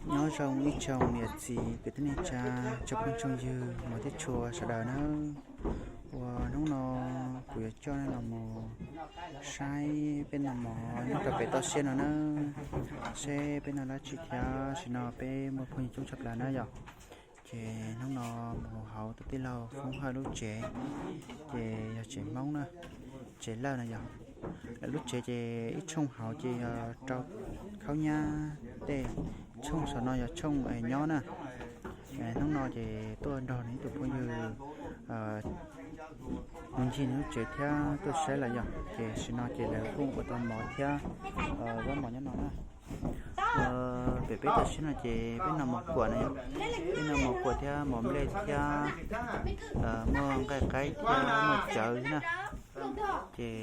Nyob zoo ib tsoom niam txiv kwv tij neej tsa, tsoom phooj tsoom ywg, hmov thiab tshua sawv daws nawb. Uas hnub no kuv yuav coj nej los mus saib peb noj mov nyob rau pem toj siab no nawb, seb peb noj dab tsi thiab. Tam sim no peb muaj phooj ywg coob tshaj plaws na yom. Ces hnub no mus hauv tus tij laug Foob Hawj lub tsev, ces yog tsev Hmoob na, tsev lawj no yog. Lawv lub tsev ces ib tshooj hauv ces yog rau khaub nyab tej, tshooj saum no yog tshooj nyob na. Hnub no ces tuaj nrog nws ib tug phooj ywg mus ncig nws lub tsev thiab tuaj saib lawm yom. Ces tam sim no ces lawv kuj ua tau mov thiab, zaub mov nyob no na. Pem peb toj siab no ces peb noj mov kuam na yom, peb noj mov kuam thiab mov nplej thiab muaj nqaij qaib thiab muaj cawv thiab na. Ces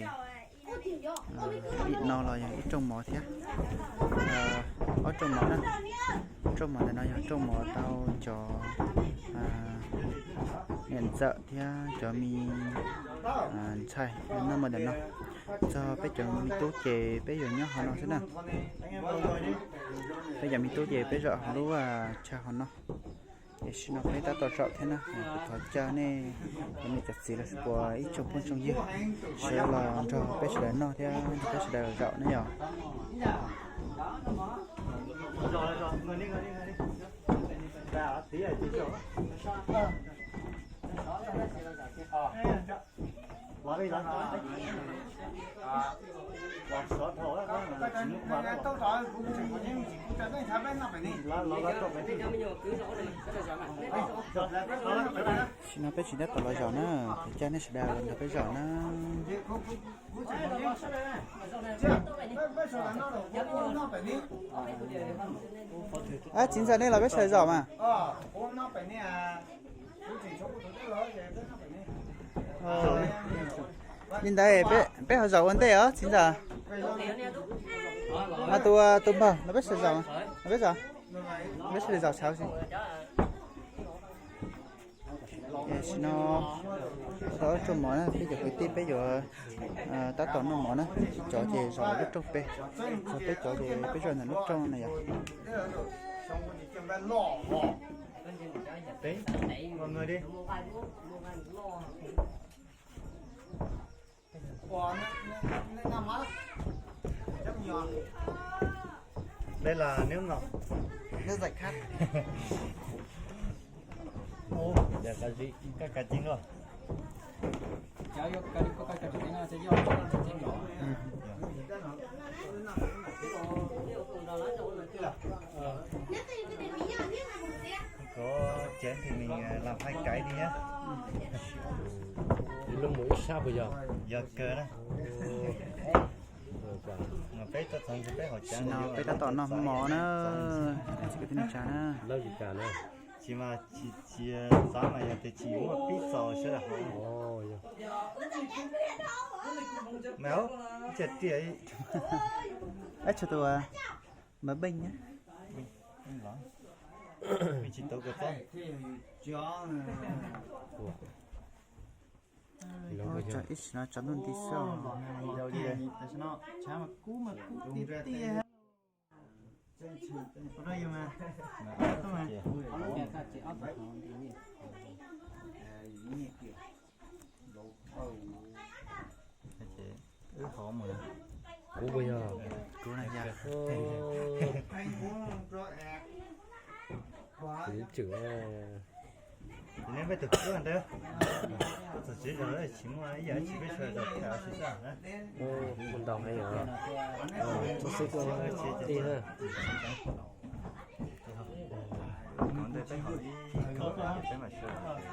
ib no los yog ib rooj mov thiab, ob rooj mov na. Rooj mov ntawm no yog rooj mov tau cov niam ntxawm thiab cov me ntxhais noj mov ntawm no. Txog peb cov me tub ces peb yuav nyob hauv no xwb na. Peb cov me tub ces peb zaum hauv lub chaw hauv no. Tam sim no peb tab tom zaum thiab na, kuv thov caw nej cov niam cov txiv los sis puas ib tsoom phooj tsoom ywg sawv los nrog peb sawv daws noj thiab nrog peb sawv daws zaum na yom. Tam sim no peb tseem tab tom los zaum na, ces caw nej sawv daws los nrog peb zaum na. Txiv ntxawm, nej los peb sawv daws zaum mas. Li ntawd peb ho zaum ua ntej os txiv ntxawm. Tus, tus npawg los peb sawv daws zaum, los peb zaum, peb sawv daws zaum tshauv xwb. Tam sim no tau ob rooj mov na, peb cov kwv tij peb yuav tab tom noj mov na, cov ces zaum lub rooj pem, txog peb cov ces peb zaum ntawm lub rooj no yom. Đây là nước ngọt. Nước giải khát. Ồ, giờ có gì? Các cá chính luôn. Có chén thì mình, à, làm hai cái đi nhá. Thì nó mới sắp bây giờ. Giờ kơ đó. Mà peb tab tom, peb hauv cua no, peb tab tom noj mov na. Tsis kwv tij neej tsa na. Lawv tsis kam na. Tsis mas tsis, tsis xav mas yog tias tsis muaj pib txaus sawv daws hauv. Mas ub, ib tsa tiag. Ib tsa tus, mas beej na. Tsis tau kawm txob. Ib sim no tsov ntuj nti xwb. Wb hov mus. Kuv puas yog? Kuv na yog. Kuv tswm. Ces neb peb tus kub ntawd, koj txog tsev zog tsis muaj ib yam dab tsi, peb sawv daws tham tsis txaj na. Mus ntaus heev yom. Txhob xwb koj ti na. Ntawd peb haus ib, peb mam sawv daws.